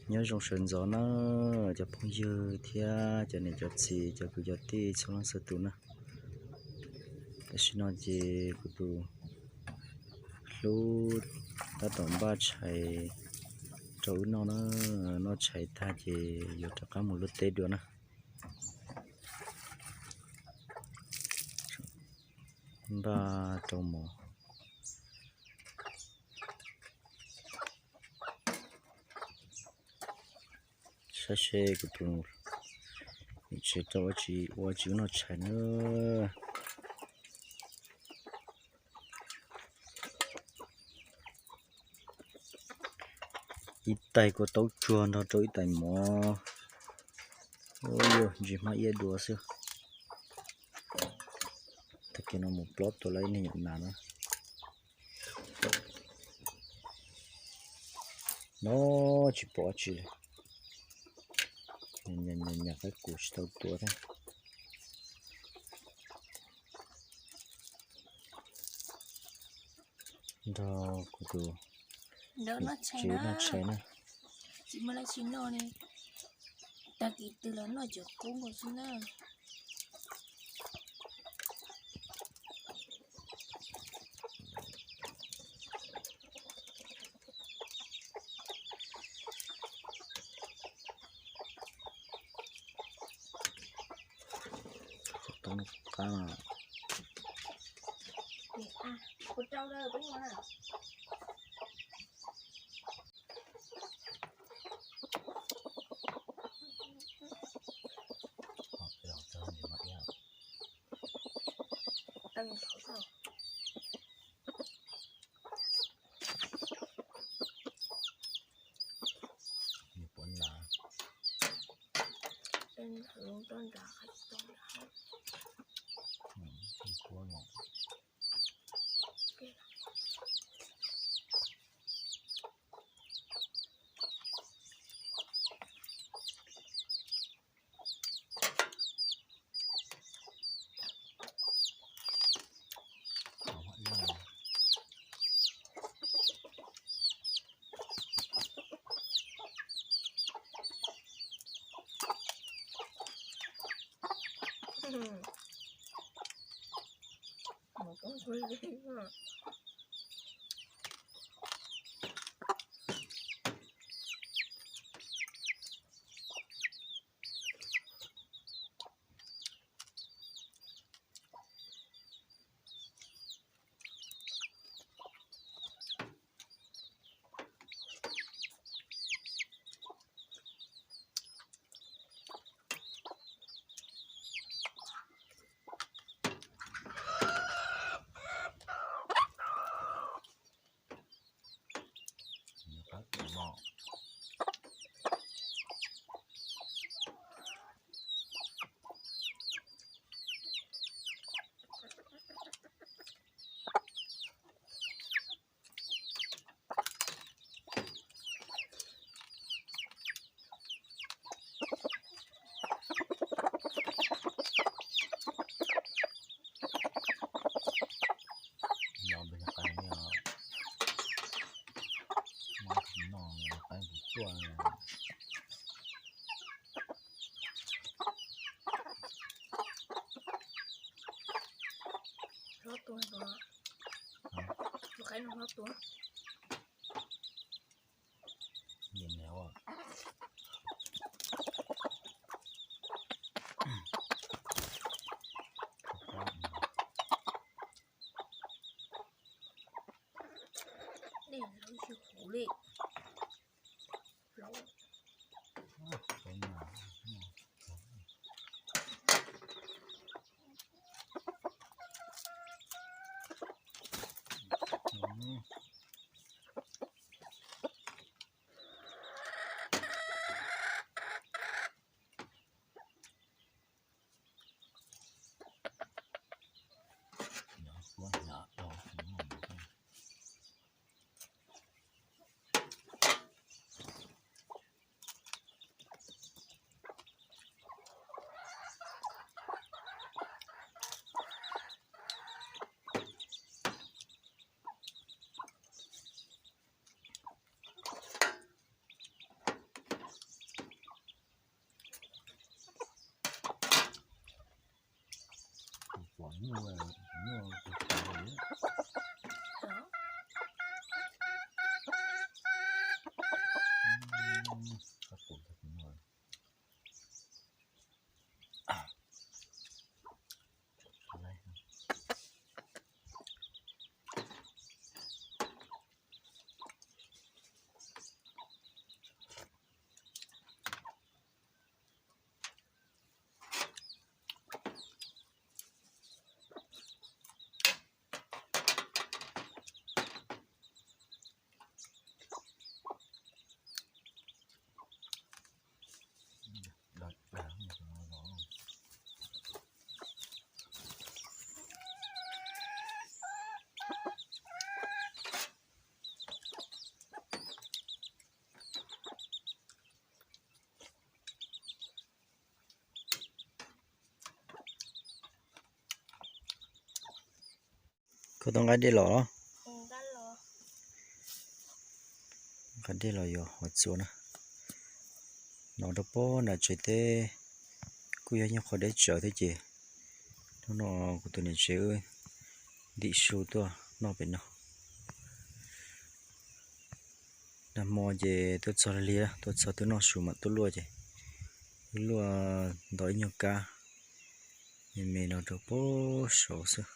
Nyob zoo sawv ntxov na cov phooj ywg thiab cov niam cov txiv cov kwv cov tij txhua leej txhua tus na. Tam sim no ces kuv tus hlub tab tom npaj tshais rau wb noj na, noj tshais tag ces yuav rov qab mus luaj teb dua na. Npaj rau mov. Saib seb kuv tus niam tsev rau ua tsis ua tsis noj tshais na. Ib tais kua taub tsuag nrog rau ib tais mov. Ua yog ntsis hmab iab dua xwb. Tag kis no mus plob tua lawm ib niag nyuam nas na. No tsis pom dab tsi li. Nyas nyas nyas qaib qus tsis tau tua thiab. Nrog kuv tus niam tsev noj tshais na. Tsis muaj dab tsi noj ne, tag kis twg los noj cov kub nkaus xwb na. Tau qab no. Hlob tua, tus qaib no hlob tua. Dej hlauv tsis huv li. Hlauv. Koj tau nqa dej los? Nqa dej los yuav hov txua na. No rau pem nram tsev teb kuj yog nyuag qhov deb tsawv thiab ces hnub no kuv tus niam tsev wb ntim su tuaj noj pem no. Nag hmo ces tuaj txog lig lig, tuaj txog twb noj su mam tuaj luaj ces wb luaj nto ib nyuag kab me me no rau pem saud xwb.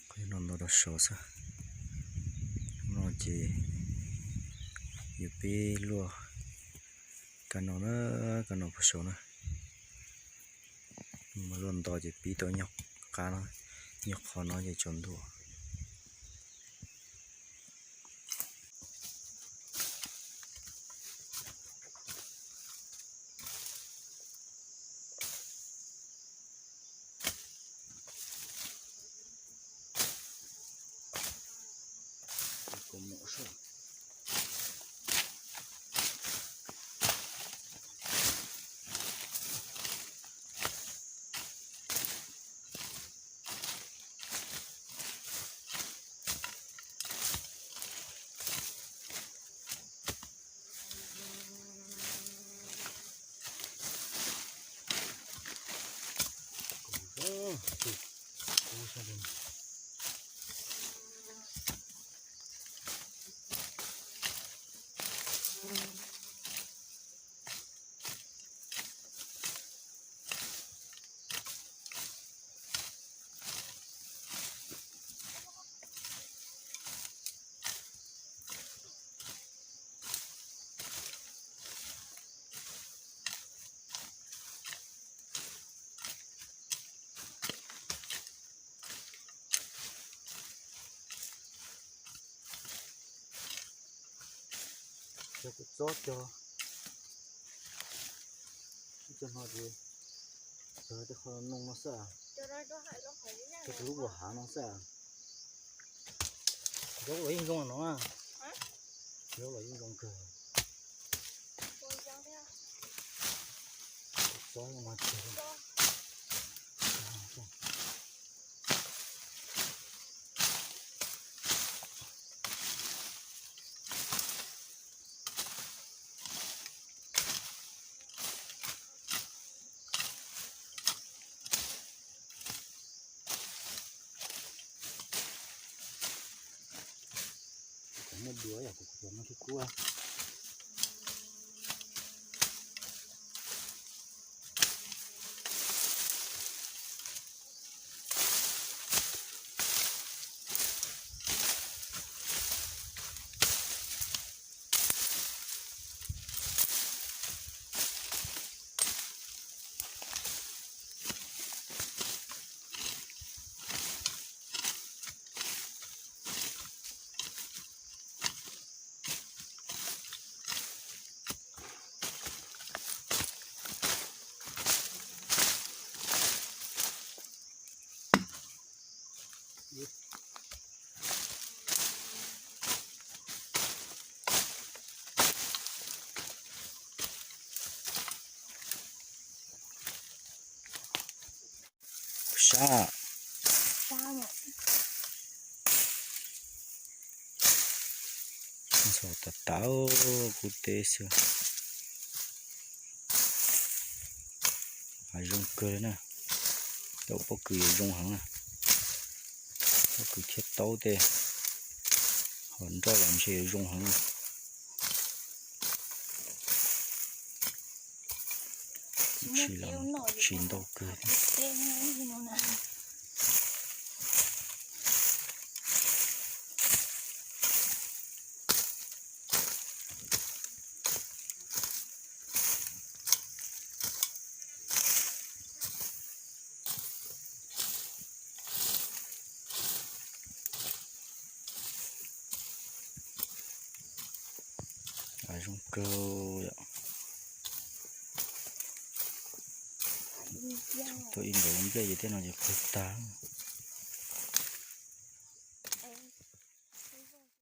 Qhov no nto rau saud xwb. No ces yuav pib luaj kab no na, kab no puag saud na. Mas luaj nto ces pib tau nyuag qab no, nyuag qhov no ces tsaus ntuj. Cov kua txob cog, ib cov no ces cog tej qhov noog no xwb. Cog tus lub ua hav no xwb. Zaub los yeej zoo no. Zaub los yeej zoo kawg. Kua txob no mas cog. Kuv muaj dua yom, kuv muaj kib kub. Sab. Tau tau kub teb xwb. Zoo kawg li na. Tej pob kws yuav zoo heev na. Pob kws thiab taub tej, ho nroj los ntshe yuav zoo heev na. Tsis los tsis ntau kawg. Zoo kawg yom. Tuaj ib nkaus nplej ces tej no ces qhwv tag.